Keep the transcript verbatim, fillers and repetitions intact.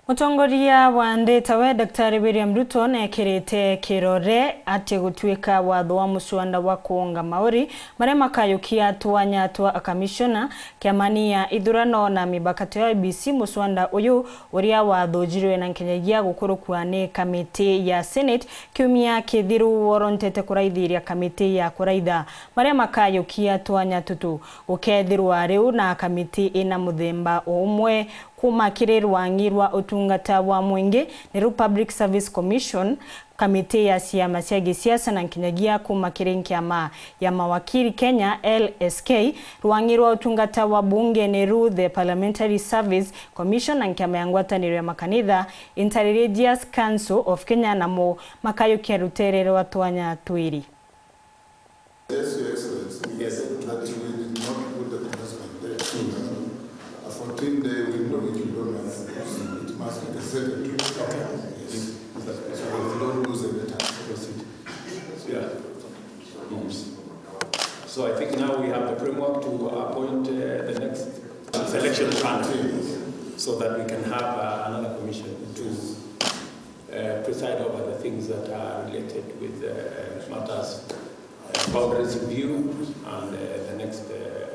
Mutongoria wa nthi tawe Daktari William Ruto neekirite kirore ati gutuika watho wa muswanda wa kuunga mauri maria makayukia twanya twa akamishona kiamani ya ithurano na mibaka tio I E B C, muswanda uyu uria wathujirwe na nkinyagia gukurukua ni kamiti ya Senate kiumia kithiru, worontete kuraithiria kamiti ya kuraitha maria makayukia twanya tutu. Gukethirwa riu na kamiti ina muthemba umwe kuuma kiri rwang'i rwa utungata bwa mwingi, niru Public Service Commission, kamiti ya ciama cia gisiasa na nkinyagia kuuma kiri nkiama ya mawakiri Kenya, L S K, rwang'i rwa utungata wa bunge, niru the Parliamentary Service Commission, na nkiama ya ngwataniro ya makanitha, Interreligious Council of Kenya, namo makayukia rutere rwa twanya twiri. Yes, Your Excellency, we said that we did not put the commencement date. A fourteen day window which we don't have to use. It must be gazetted. Yes. So that we don't lose any time. Proceed. Yeah. So I think now we have the framework to appoint, uh, the next selection panel so that we can have, uh, another commission to, uh, preside over the things that are related with, uh, matters, uh, boundaries review and, uh, the next, uh,